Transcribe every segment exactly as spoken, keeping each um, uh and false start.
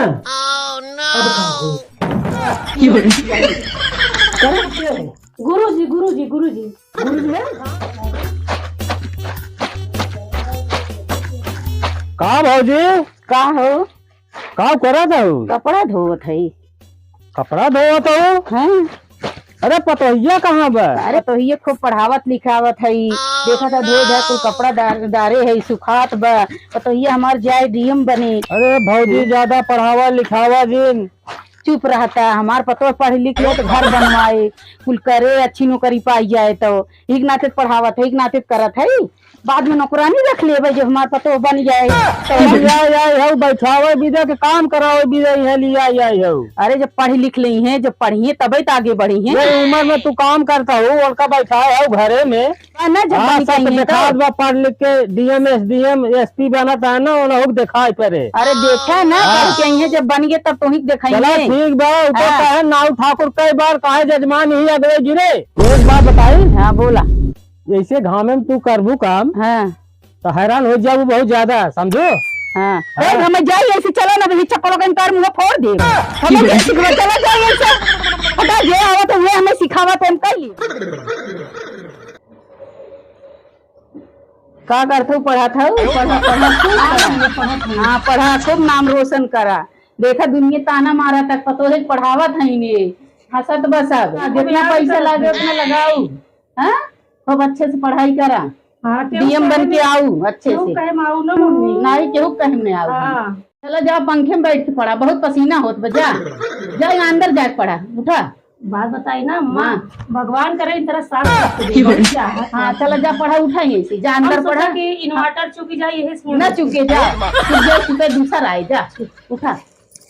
अब का हो? करत के हो? गुरुजी, गुरुजी, गुरुजी। गुरुजी है? का भौजी? का हो? का करत हऊ? कपड़ा धोवत हई। कपड़ा धोवत हऊ? हाँ। अरे पतोहिया कहाँ बा? अरे पतोहिया खूब पढ़ावत लिखावत हई। देखत ह धोए धाए कुल कपड़ा डार-, डारे हई, सुखात बा। पतोहिया हमार जाए डीएम बने। अरे भौजी ज्यादा पढ़ावा लिखावा जिन। चुप रहता, हमार पतोह पढ़ लिख ले तो घर बनवाए, कुल करे, अच्छी नौकरी पाई जाए तो। एक नाते पढ़ावत है, एक नाते करत है। बाद में नौकरानी रख लेबे, जब हमार पतोह बन जाए, तो हम लिया आई हऊ, बैठावे बिदा के काम करावे बिदा इहे लिया आई हऊ। अरे, जब पढ़ लिख लेई हैं, जब पढ़िए तबे तो आगे बढ़ी हैं। ये उम्र में तू काम करत हऊ, उनका बैठाए हऊ घरे में। हाँ, ना, जब हाँ, बन सब गई हैं तो। देखात बा, पढ़ लिख के डीएम, एसडीएम, एसपी बनत है ना, उन्हें देखाई पड़े। अरे, देखा ना, हाँ। पढ़ के आई हैं, जब बन गए तब तुही देखाई चला, हैं। ठीक बा, ऊपर हाँ। कहे नाऊ ठाकुर कई बार कहे जजमान ही अगवे गिरे। एक बात बताई? हाँ, बोला। जैसे घामे में तू करबू काम, हाँ। तो हैरान हो जाबू बहुत ज्यादा, समझो? हाँ। हाँ। ए, हमें जाई ऐसे, चला ना, अभी चप्पल का इनकार मुंह फोड़ दे। हमें क्या सिखवा, चला जाई ऐसे। हटा, जे आवत है, वे हमें सिखावत है, हम कर ली। का करत हऊ, पढ़त हऊ? पढ़ा, पढ़ा, खूब पढ़ा। हाँ, पढ़ा, खूब नाम रोशन करा। देखा, दुनिया ताना मारा तक पतोहे पढ़ावत है इन्हें। हंसत बा सब। जितना पैसा लागे, उतना लगाऊ। हाँ? खूब अच्छे से पढ़ाई करा। हाँ, केहू डीएम बन के आऊ, अच्छे से। केहू कहे में आऊ ना, मम्मी। नहीं, केहू कहे में आऊ। हाँ। चला जा, पंखे में बैठ के पढ़ा, बहुत पसीना होत बा, जा। जा, यहाँ अंदर जाके पढ़ा, उठा। बात बताई ना, अम्मा, हाँ। भगवान करे इन तरह साथ रखे। हाँ, चला जा, पढ़ा, उठा यहीं से, जा, अंदर हम सोचा पढ़ा। कि inverter चुकी जाए, यही से ना चुके, जा। तू जा, तू पे दूसरा आए, जा, उठा।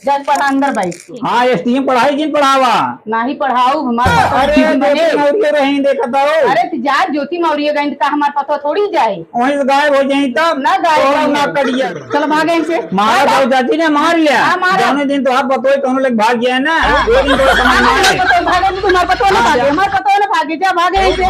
जा पढ़ा अंदर बैठ के। हाँ, एसडीएम पढ़ाई जिन पढ़ावा। नाही पढ़ाऊ, हमार पतोह अरे, ठीक बने। ज्योति मौर्य रही, देखत हऊ। अरे, तू जा, ज्योति मौर्य गई, का हमार पतोह थोड़ी जाए? वहीं से गायब हो जाई तब। ना गायब तोरा होई। ना कटिया। चल, भागे इनसे। मारा भाग। तो चाची ने मार लिया। हाँ, मारा। जौने दिन तोहार पतोह कौनो लेके भाग गया ना, हाँ। वो दिन तोरा समझ में आए। हमार पतोह भागे, तू हमार पतोह ना हाँ, भागे, जा। हमार पतोह ना भागे, जा, भागे इनसे।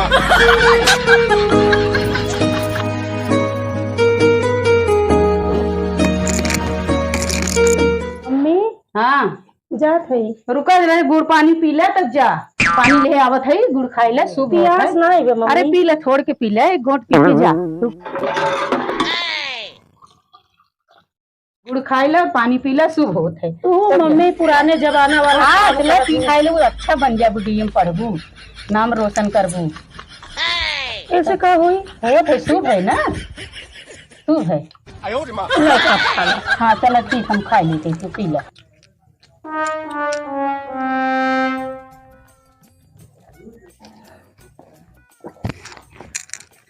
मम्मी। हाँ। जात हई। रुका जरा, गुड़ पानी पी ले तब जा। पानी ले आवत हई, गुड़ खाई ले, शुभ होत है। पियास ना आइबे, मम्मी। अरे पी ले, थोड़ के पी ले, एक घोंट पी के जा। गुड़ खाई ले, पानी पी ले, शुभ होत है। तू मम्मी पुराने जमाना वाला हाँ, खाना ले, खाती पी है। खाई ले, वो अच्छा बन जाबू, डीएम पढ़बू, नाम रोशन करबू। ऐसे का होई? होत है, शुभ है ना, शुभ है। हाँ, चला ठीक, हम खाई लेते, तू पी ले।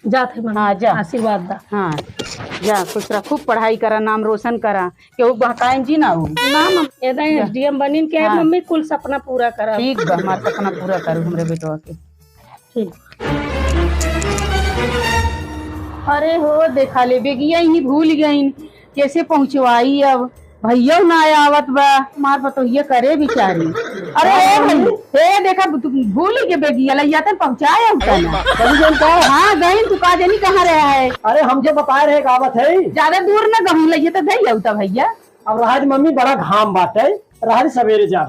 जात है मम्मी। हाँ, जा। आशीर्वाद दा। हाँ, जा, खुश रह, खूब पढ़ाई करा, नाम रोशन करा, केहू बहकाइन जी ना हो। ना मम्मी, एदा जा। एसडीएम बनिन के हाँ। मम्मी कुल सपना पूरा करा। ठीक बा, हमार सपना पूरा करू हमरे बेटवा के। ठीक। अरे हो, देखा ले, बेगिया ही भूल गईन। कैसे पहुँचवाई अब? भैया ना आवत बा, हमार पतोहिया करे बिचारी। अरे ए भाई, ए देखा, तू भूल ही के बेगिया लइया तन पहुँचाए उठा ना। चली गई का? हाँ, गई, तू का जानी कहाँ रहा है? अरे हम जो बताए रहे का आवत है। ज्यादा दूर ना गहूँ लइया तो दे उठा भैया। अब रहा मम्मी बड़ा घाम बाटे, रहा सवेरे जाब।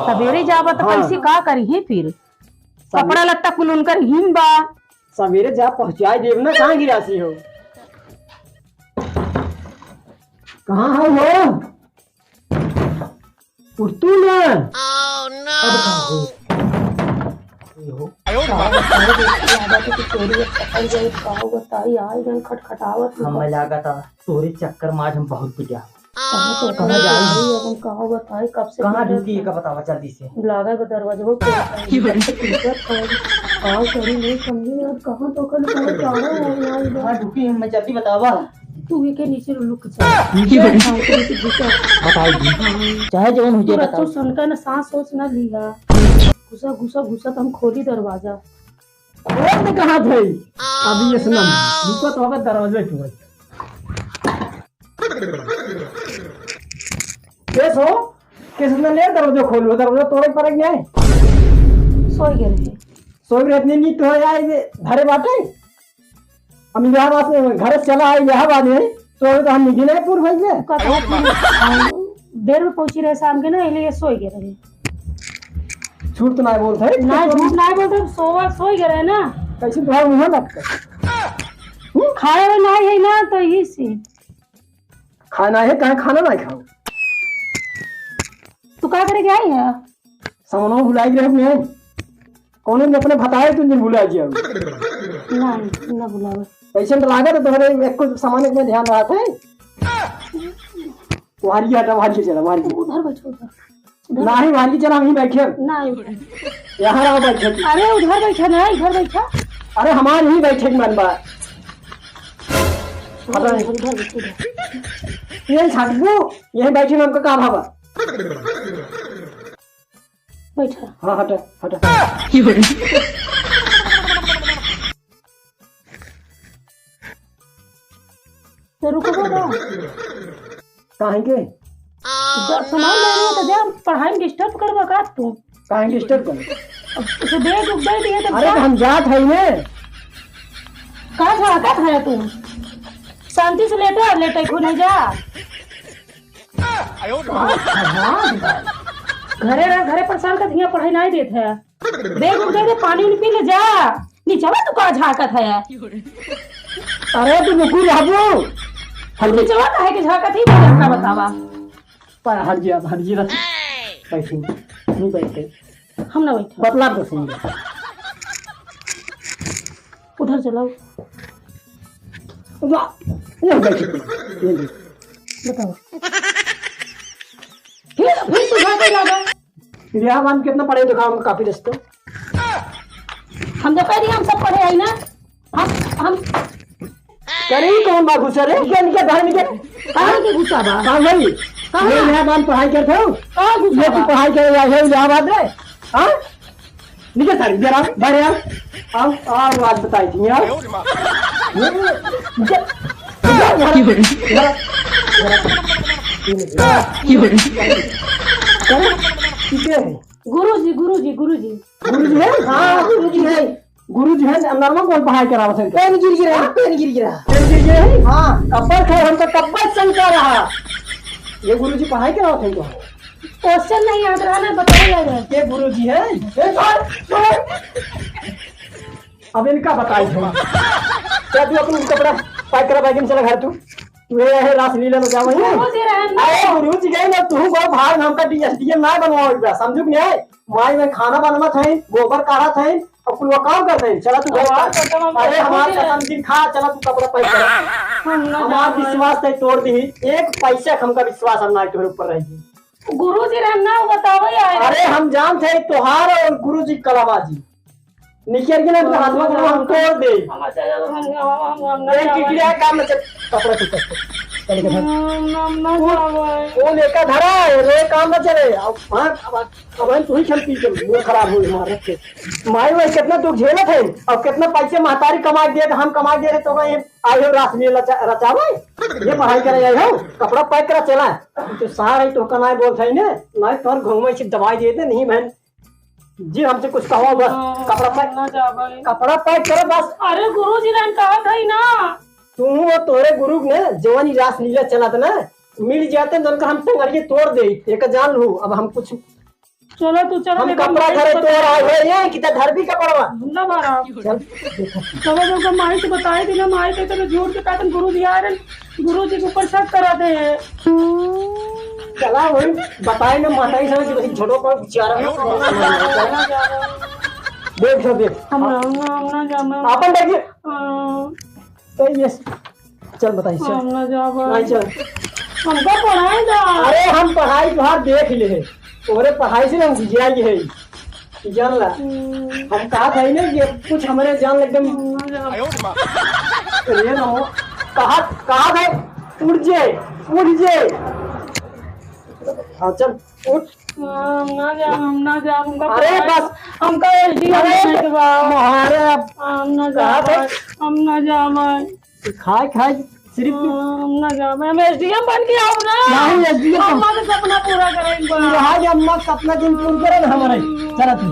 सवेरे जाब तो हाँ। कैसे का करी है फिर? सवे- कपड़ा लत्ता कुल उनकर हिम बा। सवेरे जा पहुँचाए देब ना, कहाँ गिरासी हो? कहाँ हो वो? उठतू ना। अब का हो? ये हो। का बताई, देखिए, आदत है कि चोरी अब पकड़ गई, का बताई, आई गई खटखटावत। हमें लागत है, तोरे चक्कर में आज हम बहुत पिटिया। कहाँ तो कहाँ जाई? अरे, अब हम कहाँ बताई, कब से कहाँ ढुकी, एका बतावा जल्दी से। लागा बा दरवाजवा पे। का करी, नहीं समझी, अब कहाँ तो कल कहाँ जाना हो, यार। कहाँ ढुकी, हमें जल्दी बतावा। तू ही के नीचे लुक जा। नीचे? हाँ, तू नीचे घुसा। बताई दी। चाहे जौन हो जाए, तू बताओ। रचो सुनकर ना सांस सोच ना लिया। घुसा, घुसा, घुसा तो हम खोली दरवाजा। खोल दे कहाँ थे? अभी ये सुना, रुको तो होगा दरवाजा खोल। केस हो? केस इतना लेट दरवाजा खोलो, दरवाजा तोड़े पर नहीं आए। सोई गए रहे। सोई रहे इतनी नींद तो है यार, ये धरे बाटे। हम इलाहाबाद से घर से चला आए इलाहाबाद में, तो अभी तो हम निकले पूर्व भइया। का कहत हई? देर में पहुंची रहे शाम के ना, इसलिए सोई गए रहे। झूठ तो नाहीं बोलत है। ना, झूठ नाहीं बोलत है, सोवा, सोई गए रहे ना। कैसे तुम्हारा मुंह लटका? हम्म? खाए वाला नाहीं है ना, तो यही से। खाना है, कहाँ खाना नाहीं खाओ? तू का करे के आई है? सामानवा भुलाई गए अपने। कौनो दिन अपने बताए तुम दिन भुला जिया। नहीं, ना भुलावे। ऐसे तो लागत है तुम्हारे एक को सामान में ध्यान रहत है। वारी हटा, वारी चला, वारी। उधर बैठो, उधर। उधर। नहीं, वारी चला, हम ही बैठे। नहीं, उधर। यहाँ रहो, बैठे। अरे, उधर बैठा ना, इधर बैठा। अरे, हमारे ही बैठे के मन बा। हटा। उधर, उधर बैठो, उधर। ये छटकू, यही बैठे में हमका का भावा? बैठा। हाँ, हटा, हटा। तो रुकबो ना। काहे के? द-, सामान लेने तो जा, पढ़ाई में disturb करबा का तू? काहे disturb कर? उसे बैग उग दे दिए तो अरे, जा। तो हम जात है ने। का झांकत है तू? शांति से लेटा, लेटे को नहीं जा। हाँ, घरे रह, घरे परेशान कर दिया, पढ़ाई नहीं देत है। बैग उग दे दे, पानी उनी पी ले जा। नीचवा तू का झांकत है? अरे तू नुकुर रहबू। हम नीचवा काहे के झांकत ही, बोल का बतावा। पर हट जा, हट जा। बैठी। नहीं बैठे। हम ना बैठे। बतला तो सही। उधर चलाओ। वाह, ये बैठ, ये बैठ। बताओ। फिर, फिर तू घर पे लगा। बियाह बांध कितना पढ़े लिखा हम काफी रिश्ते। हम तो कह दिया हम सब पढ़े आई ना। हम, हम करे ही कौन बा घुसा रे? निकल, निकल, बाहर निकल। कहाँ के घुसा बा? कहाँ भाई? कहाँ? ये इलाहाबाद पढ़ाई करते हो? कहाँ घुसा ये तू बा? पढ़ाई करे आए हो इलाहाबाद रे? हाँ? निकल सारी, इधर आओ, बाहर आओ। आओ, आओ, आज बताई थी, आओ। ये, ये, निकल, निकल, इधर आओ, इधर आओ, इधर आओ। ये निकल। क्या? ये क्या है? गुरुजी, गुरुजी, गुरुजी। गुरुजी है? हाँ, गुरुजी है। गुरुजी है, अंदर में कौन पढ़ाई करावत है? पेन गिर गिरा, पेन गिर गिरा। पेन गिर गिरा है? हाँ। कब्बल खैर, हमका कब्बल शंका रहा। ये गुरुजी पढ़ाई करावत है तो? Question नहीं याद रहा ना, बताओ यार। ये गुरुजी है? ए, छोड़, छोड़। अब इनका बताई छोड़। क्या तू अपन कपड़ा pack करा, bag में चला घर तू। तू ये है रासलीला में जाओ ही। गुरुजी रहन दे। अरे गुरुजी गए ना, तू को भाग हमका D S D M ना बनवाओ इधर, समझू कि नहीं? माई में खाना बनवत है, गोबर काढ़त है, और कुल वो काम करत है। चला तू घर हमार पर। कसम, हम अरे हमार गुरुजी कसम रहन। दिन खा, चला तू कपड़ा pack कर। हम ना हमार जाबे। विश्वास तै तोड़ दी, एक पैसा हमका विश्वास हम ना तोहरे ऊपर रहेगी। गुरुजी रहन ना, वो बतावे आए। अरे हम जानत है तोहार और गुरुजी कलाबाजी। निकल के ना तू हाथ में हम तोड़ दे। हम अच्छा, हम, हम, हम, हम ना एक जाबे। टिकड़िया काम न चले, कपड़ा टूटा। चल के धर। हम, हम ना वो, जाबे। वो लेकर धरा है, रे काम न चले। अब, हाँ, अब, अब हम तू ही खेल पी के, मूड खराब हो हमारा रख के। माई भाई कितना दुख झेलत है, और कितना पैसे महतारी कमा के दे, हम कमा के दे रहे तो भाई आए हो रासलीला रचा-, रचावे, ये पढ़ाई करे आए हो, कपड़ा pack करा चला। तो सार है तो कनाई बोलत है ने, नहीं तोर घूमे से दवाई दे दे, नहीं बहन, जी हमसे कुछ कहो बस, हाँ, कपड़ा pack, ना जाबे। कपड़ा pack करो बस। अरे गुरुजी रहन कहत है ना। तू और तोरे गुरु ने जवानी रासलीला चलत ना, मिल जाते न उनका हम टंगड़िए तोड़ दे, एक जान लू। अब हम कुछ चलो तू चलो, हम देखो, कपड़ा माई घरे से तोड़ आए बताए। हैं, ये कितना धरबी कपड़वा। ना मारा। चल, देखो। चलो, जब माई से बताए थे ना, माई कहते तो झूठ के कहते गुरुजी आ रहे, गुरुजी के ऊपर शक करा दे। चला वही बताए ना, माता ही समझ के झोटो पर चारा ना। देख, सब देख। हम ना, हम ना, हम ना जाना। आपन देखिए। हाँ। तो ये चल बताई, चल। हम ना जाबे। नहीं, चल। हमका पढ़ाई दा। अरे, हम पढ़ाई तोहार देख ले है। तोहरे पढ़ाई से ना हम गुजिया गए है। जान ला। हम्म। हम कहा था ही ना कि कुछ हमारे जान एकदम हम ना जाबे। अरे ना, कहा, कहा था, उठ जे, उठ जे। हाँ, चल, उठ। हम ना जाब, हम ना जाब, हमका अरे पढ़ाई, बस। हमका S D M अरे बने के बा। मारे अब हम ना कहा जाब, था? हम ना जाब। खाए, खाए, सिर्फ हम ना जाब, हम S D M बन के आब ना। नहीं, S D M अम्मा के सपना पूरा करेंगे बा। तू रहा कि अम्मा के सपना दिन पूरा करे ना हमारे। चला तू,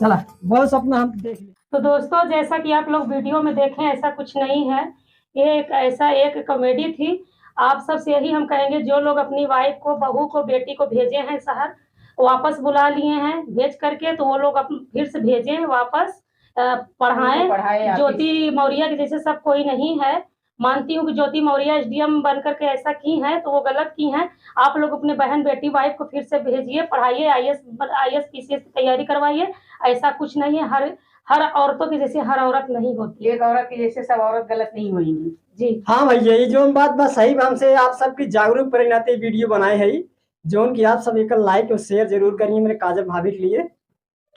चला, बहुत सपना हम देख ले। तो दोस्तों, जैसा कि आप लोग video में देखें, ऐसा कुछ नहीं है। ये एक ऐसा एक comedy थी। आप सबसे यही हम कहेंगे, जो लोग अपनी वाइफ को, बहू को, बेटी को भेजे हैं शहर, वापस बुला लिए हैं, भेज करके तो वो लोग अप-, फिर से भेजें वापस, अ, पढ़ाएं। उनको पढ़ाएं, आप ज्योति मौर्य के जैसे सब कोई नहीं है। मानती हूँ कि ज्योति मौर्य एसडीएम बन करके ऐसा की हैं तो वो गलत की हैं। आप लोग अपने बहन, बेटी, वाइफ को फिर से भेजिए, पढ़ाइए, आईएएस, आईएएस, पीसीएस की तैयारी करवाइए। ऐसा कुछ नहीं है, हर हर औरतों की जैसे हर औरत नहीं होती। एक औरत की जैसे सब औरत गलत नहीं होंगी। जी। हाँ भैया, ये जो बात बा सही बा, हमसे आप सबकी जागरूक करे नाते वीडियो बनाए है, जौन कि आप सब एक लाइक और शेयर जरूर करिए मेरे काजल भाभी के लिए।